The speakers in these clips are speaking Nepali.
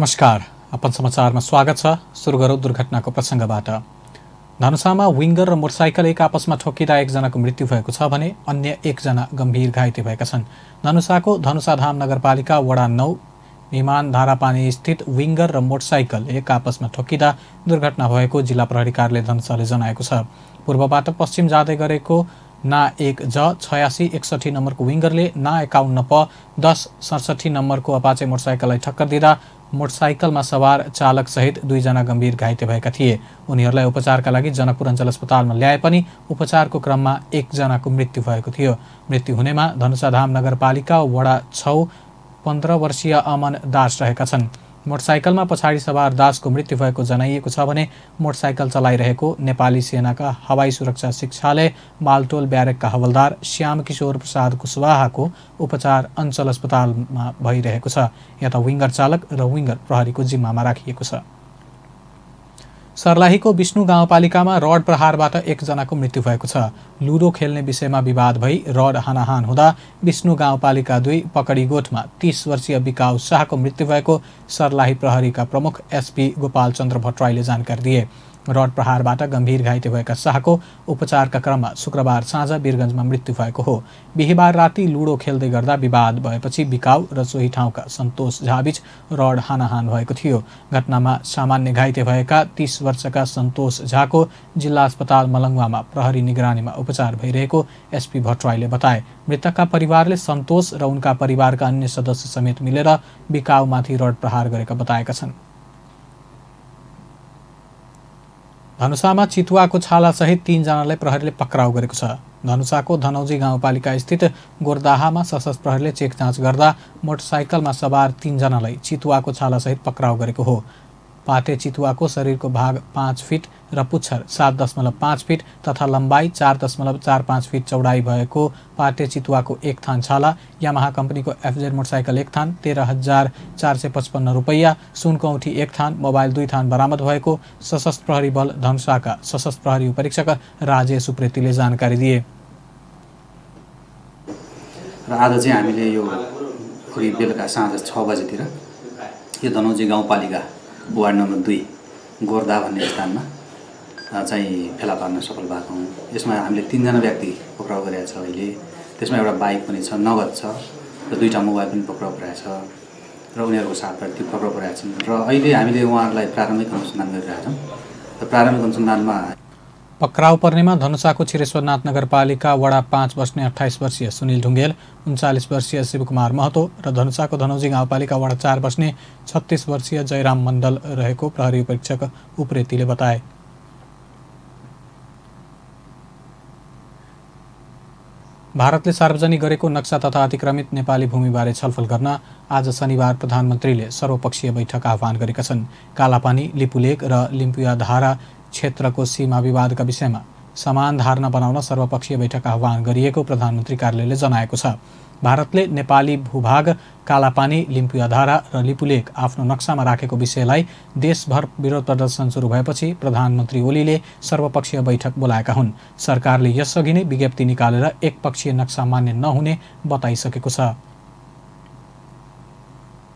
नमस्कार, अपन समाचारमा स्वागत छ। सुरु गरौँ दुर्घटनाको प्रसङ्गबाट। धनुषामा विङ्गर र मोटरसाइकल एक आपसमा ठोकिँदा एकजनाको मृत्यु भएको छ भने अन्य एकजना गम्भीर घाइते भएका छन्। धनुषाको धनुषाधाम नगरपालिका वडा 9 विमान धारापानी स्थित विङ्गर र मोटरसाइकल एक आपसमा ठोकिँदा दुर्घटना भएको जिल्ला प्रहरी कार्यालय धनुषाले जनाएको छ। पूर्वबाट पश्चिम जाँदै गरेको ना 1 ज 8661 नम्बरको विङ्गरले ना 51 प 1067 नम्बरको अपाचे मोटरसाइकललाई टक्कर दिँदा मोटरसाइकलमा सवार चालक सहित 2 जना गम्भीर घाइते भएका थिए। उनीहरूलाई उपचारका लागि जनकपुर अञ्चल अस्पतालमा ल्याए पनि उपचारको क्रममा 1 जनाको मृत्यु भएको थियो। मृत्यु हुनेमा धनुषाधाम नगरपालिका वडा 6 15 वर्षीय अमन दास रहेका छन्। मोटरसाइकलमा पछाडि सवार दासको मृत्यु भएको जनाइएको छ भने मोटरसाइकल चलाइरहेको नेपाली सेनाका हवाई सुरक्षा शिक्षालय बालटोल ब्यारेकका हवलदार श्याम किशोर प्रसाद कुशवाहाको उपचार अञ्चल अस्पतालमा भइरहेको छ। यता विङ्गर चालक र विङ्गर प्रहरीको जिम्मामा राखिएको छ। सर्लाहीको विष्णु गाउँपालिकामा रड प्रहारबाट 1 जनाको मृत्यु भएको छ। लुडो खेल्ने विषयमा विवाद भई रड हानाहान हुँदा विष्णु गाउँपालिका 2 पकडीगोठमा 30 वर्षीय बिकाउ शाहको मृत्यु भएको सर्लाही प्रहरीका प्रमुख एसपी गोपाल चन्द्र भट्टराईले जानकारी दिए। रड प्रहारबाट गम्भीर घाइते भएका शाहको उपचारका क्रममा शुक्रबार साँझ वीरगञ्जमा मृत्यु भएको हो। बिहीबार राति लुडो खेल्दै गर्दा विवाद भएपछि बिकाउ र सोही ठाउँका सन्तोष झाबीच रड हानाहान भएको थियो। घटनामा सामान्य घाइते भएका 30 वर्षका सन्तोष झाको जिल्ला अस्पताल मलङ्गवामा प्रहरी निगरानीमा उपचार भइरहेको एसपी भट्टराईले बताए। मृतकका परिवारले सन्तोष र उनका परिवारका अन्य सदस्य समेत मिलेर बिकाउमाथि रड प्रहार गरेका बताएका छन्। धनुषामा चितुवाको छालासहित 3 जनालाई प्रहरीले पक्राउ गरेको छ। धनुषाको धनौजी गाउँपालिका स्थित गोरदाहामा सशस्त्र प्रहरीले चेक जाँच गर्दा मोटरसाइकलमा सवार 3 जनालाई चितुवाको छालासहित पक्राउ गरेको हो। पाते चितुवाको शरीरको भाग 5 फिट र पुच्छर 7.5 फिट तथा लम्बाइ 4.45 फिट चौडाइ भएको पाते चितुवाको 1 थान छाला, यामाहा कम्पनीको एफजेड मोटरसाइकल 1 थान, 13,455 रुपैयाँ, सुनको औँठी 1 थान, मोबाइल 2 थान बरामद भएको सशस्त्र प्रहरी बल धनुषाका सशस्त्र प्रहरी उपरीक्षक राजेश उप्रेतीले जानकारी दिए। र आज चाहिँ हामीले यो बेलुका साँझ 6 बजेतिर यो धनौजी गाउँपालिका वार्ड नम्बर 2 गोरदा भन्ने स्थानमा चाहिँ फेला पार्न सफल भएको हौँ। यसमा हामीले 3 जना व्यक्ति पक्राउ गरेका छ। अहिले त्यसमा एउटा बाइक पनि छ, नगद छ र 2टा मोबाइल पनि पक्राउ परेको छ र उनीहरूको 7 व्यक्ति पक्राउ परेका छन्। र अहिले हामीले उहाँहरूलाई प्रारम्भिक अनुसन्धान गरिरहेका छौँ र प्रारम्भिक अनुसन्धानमा पक्राउ पर्नेमा धनुषाको छिरेश्वरनाथ नगरपालिका वडा 5 बस्ने 28 वर्षीय सुनिल ढुङ्गेल, 39 वर्षीय शिवकुमार महतो र धनुषाको धनौजी गाउँपालिका वडा 4 बस्ने 36 वर्षीय जयराम मण्डल रहेको प्रहरी उपरीक्षक उप्रेतीले बताए। भारतले सार्वजनिक गरेको नक्सा तथा अतिक्रमित नेपाली भूमिबारे छलफल गर्न आज शनिबार प्रधानमन्त्रीले सर्वपक्षीय बैठक आह्वान गरेका छन्। कालापानी, लिपुलेक र लिम्पुयाधारा क्षेत्रको सीमा विवादका विषयमा समान धारणा बनाउन सर्वपक्षीय बैठक आह्वान गरिएको प्रधानमन्त्री कार्यालयले जनाएको छ। भारतले नेपाली भूभाग कालापानी, लिम्पुयाधारा र लिपुलेक आफ्नो नक्सामा राखेको विषयलाई देशभर विरोध प्रदर्शन सुरु भएपछि प्रधानमन्त्री ओलीले सर्वपक्षीय बैठक बोलाएका हुन्। सरकारले यसअघि नै विज्ञप्ति निकालेर एकपक्षीय नक्सा मान्य नहुने बताइसकेको छ।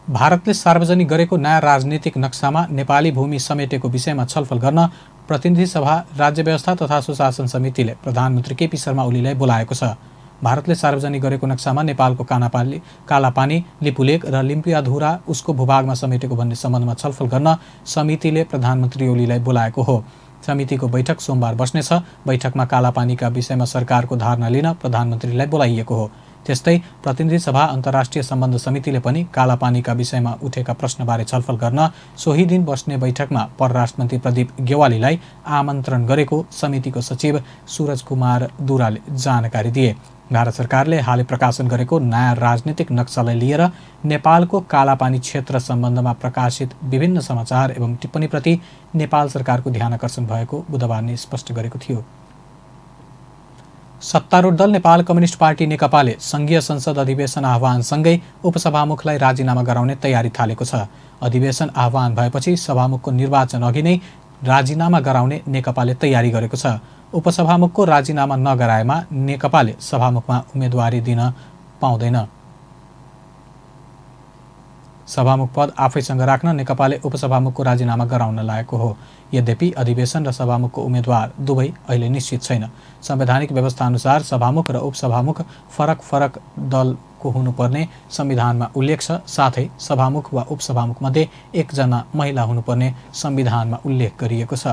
भारतले सार्वजनिक गरेको नयाँ राजनीतिक नक्सामा नेपाली भूमि समेटेको विषयमा छलफल गर्न प्रतिनिधि सभा, राज्य व्यवस्था तथा सुशासन समितिले प्रधानमन्त्री केपी शर्मा ओलीलाई बोलाएको छ। भारतले सार्वजनिक गरेको नक्सामा नेपालको कालापानी, लिपुलेक र लिम्पुयाधुरा उसको भूभागमा समेटेको भन्ने सम्बन्धमा छलफल गर्न समितिले प्रधानमन्त्री ओलीलाई बोलाएको हो। समितिको बैठक सोमबार बस्नेछ। बैठकमा कालापानीका विषयमा सरकारको धारणा लिन प्रधानमन्त्रीलाई बोलाइएको हो। त्यस्तै प्रतिनिधि सभा अन्तर्राष्ट्रिय सम्बन्ध समितिले पनि कालापानीका विषयमा उठेका प्रश्नबारे छलफल गर्न सोही दिन बस्ने बैठकमा परराष्ट्र मन्त्री प्रदीप गेवालीलाई आमन्त्रण गरेको समितिको सचिव सूरज कुमार दुराले जानकारी दिए। भारत सरकारले हालै प्रकाशन गरेको नयाँ राजनीतिक नक्सालाई लिएर नेपालको कालापानी क्षेत्र सम्बन्धमा प्रकाशित विभिन्न समाचार एवं टिप्पणीप्रति नेपाल सरकारको ध्यानकर्षण भएको बुधबार नै स्पष्ट गरेको थियो। सत्तारूढ दल नेपाल कम्युनिस्ट पार्टी नेकपाले संघीय संसद अधिवेशन आह्वानसँगै उपसभामुखलाई राजीनामा गराउने तयारी थालेको छ। अधिवेशन आह्वान भएपछि सभामुखको निर्वाचन अघि नै राजीनामा गराउने नेकपाले तयारी गरेको छ। उपसभामुखको राजीनामा नगराएमा नेकपाले सभामुखमा उम्मेदवारी दिन पाउँदैन। सभामुख पद आफैसँग राख्न नेकपाले उपसभामुखको राजीनामा गराउन लागेको हो। यद्यपि अधिवेशन र सभामुखको उम्मेद्वार दुवै अहिले निश्चित छैन। संवैधानिक व्यवस्थाअनुसार सभामुख र उपसभामुख फरक फरक दलको हुनुपर्ने संविधानमा उल्लेख छ। साथै सभामुख वा उपसभामुख मध्ये एकजना महिला हुनुपर्ने संविधानमा उल्लेख गरिएको छ।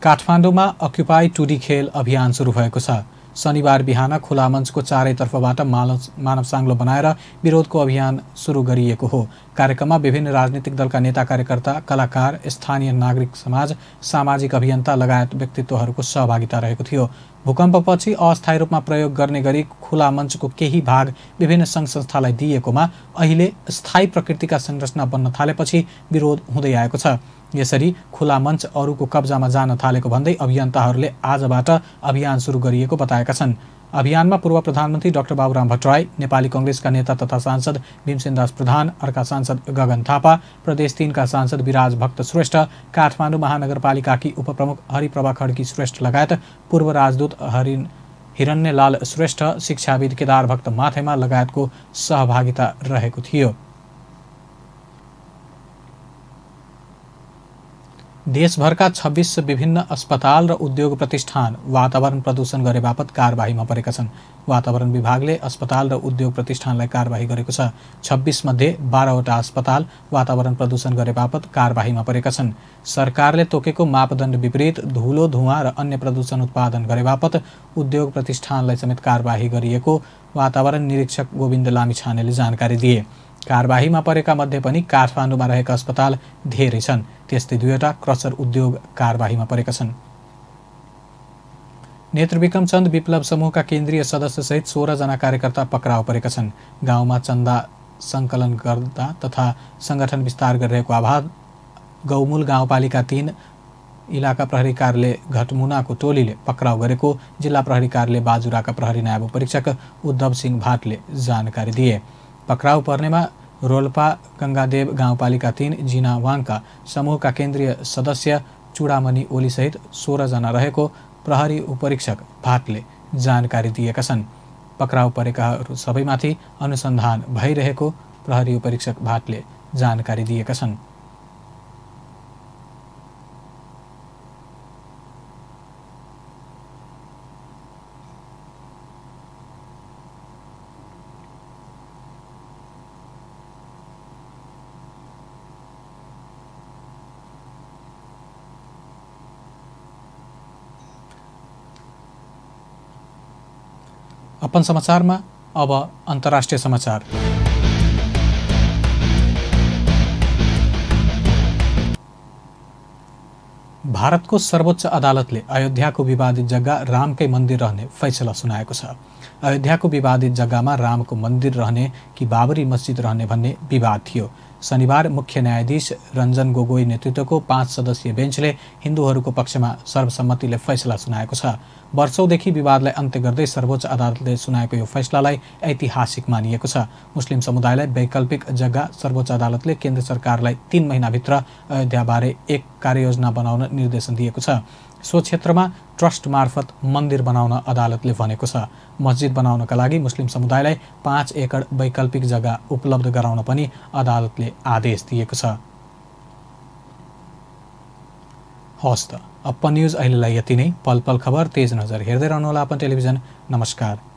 काठमाडौँमा अक्युपाई टुडी खेल अभियान सुरु भएको छ। शनिबार बिहान खुला मञ्चको चारैतर्फबाट मानव साङ्लो बनाएर विरोधको अभियान सुरु गरिएको हो। कार्यक्रममा विभिन्न राजनीतिक दलका नेता कार्यकर्ता, कलाकार, स्थानीय नागरिक समाज, सामाजिक अभियन्ता लगायत व्यक्तित्वहरूको सहभागिता रहेको थियो। भूकम्पपछि अस्थायी रूपमा प्रयोग गर्ने गरी खुला मञ्चको केही भाग विभिन्न सङ्घ संस्थालाई दिएकोमा अहिले स्थायी प्रकृतिका संरचना बन्न थालेपछि विरोध हुँदै आएको छ। यसरी खुला मञ्च अरूको कब्जामा जान थालेको भन्दै अभियन्ताहरूले आजबाट अभियान सुरु गरिएको बताएका छन्। अभियानमा पूर्व प्रधानमन्त्री डाक्टर बाबुराम भट्टराई, नेपाली कङ्ग्रेसका नेता तथा सांसद भीमसेनदास प्रधान, अर्का सांसद गगन थापा, प्रदेश 3 का सांसद विराज भक्त श्रेष्ठ, काठमाडौँ महानगरपालिकाकी उपप्रमुख हरिप्रभा खड्की श्रेष्ठ लगायत पूर्व राजदूत हिरण्यलाल श्रेष्ठ, शिक्षाविद केदार भक्त माथेमा लगायतको सहभागिता रहेको थियो। देशभरका 26 विभिन्न अस्पताल र उद्योग प्रतिष्ठान वातावरण प्रदूषण गरे बापत कारबाहीमा परेका छन्। वातावरण विभागले अस्पताल र उद्योग प्रतिष्ठानलाई कारबाही गरेको छ। 26 मध्ये 12वटा अस्पताल वातावरण प्रदूषण गरे बापत कारबाहीमा परेका छन्। सरकारले तोकेको मापदण्ड विपरीत धुलो, धुवाँ र अन्य प्रदूषण उत्पादन गरे बापत उद्योग प्रतिष्ठानलाई समेत कारबाही गरिएको वातावरण निरीक्षक गोविन्द लामिछानेले जानकारी दिए। कारबाहीमा परेका मध्ये पनि काठमाडौँमा रहेका अस्पताल धेरै छन्। त्यस्तै 2वटा क्रसर उद्योग कारबाहीमा परेका छन्। नेत्रविक्रम चन्द विप्लव समूहका केन्द्रीय सदस्यसहित 16 जना कार्यकर्ता पक्राउ परेका छन्। गाउँमा चन्दा सङ्कलन गर्दा तथा सङ्गठन विस्तार गरिरहेको आभार गौमूल गाउँपालिका 3 इलाका प्रहरी कार्यालय घटमुनाको टोलीले पक्राउ गरेको जिल्ला प्रहरी कार्यालय बाजुराका प्रहरी नायब परीक्षक उद्धव सिंह भाटले जानकारी दिए। पक्राउ पर्नेमा रोल्पा गङ्गादेव गाउँपालिका 3 जिना वाङका समूहका केन्द्रीय सदस्य चुडामणि ओलीसहित 16 जना रहेको प्रहरी उपरीक्षक भाटले जानकारी दिएका छन्। पक्राउ परेकाहरू सबैमाथि अनुसन्धान भइरहेको प्रहरी उपरीक्षक भाटले जानकारी दिएका छन्। अपन समाचारमा अब अन्तर्राष्ट्रिय समाचार। भारतको सर्वोच्च अदालतले अयोध्याको विवादित जग्गा रामकै मन्दिर रहने फैसला सुनाएको छ। अयोध्याको विवादित जग्गामा रामको मन्दिर रहने कि बाबरी मस्जिद रहने भन्ने विवाद थियो। शनिबार मुख्य न्यायाधीश रञ्जन गोगोई नेतृत्वको 5 सदस्यीय बेन्चले हिन्दूहरूको पक्षमा सर्वसम्मतिले फैसला सुनाएको छ। वर्षौंदेखि विवादलाई अन्त्य गर्दै सर्वोच्च अदालतले सुनाएको यो फैसलालाई ऐतिहासिक मानिएको छ। मुस्लिम समुदायलाई वैकल्पिक जग्गा सर्वोच्च अदालतले केन्द्र सरकारलाई 3 महिनाभित्र अयोध्याबारे एक कार्ययोजना बनाउन निर्देशन दिएको छ। सो क्षेत्रमा ट्रस्ट मार्फत मन्दिर बनाउन अदालतले भनेको छ। मस्जिद बनाउनका लागि मुस्लिम समुदायलाई 5 एकड वैकल्पिक जग्गा उपलब्ध गराउन पनि अदालतले आदेश दिएको छ। हवस् त, अपन न्युज अहिलेलाई यति नै। पल पल खबर तेज नजर हेर्दै रहनुहोला अपन टेलिभिजन। नमस्कार।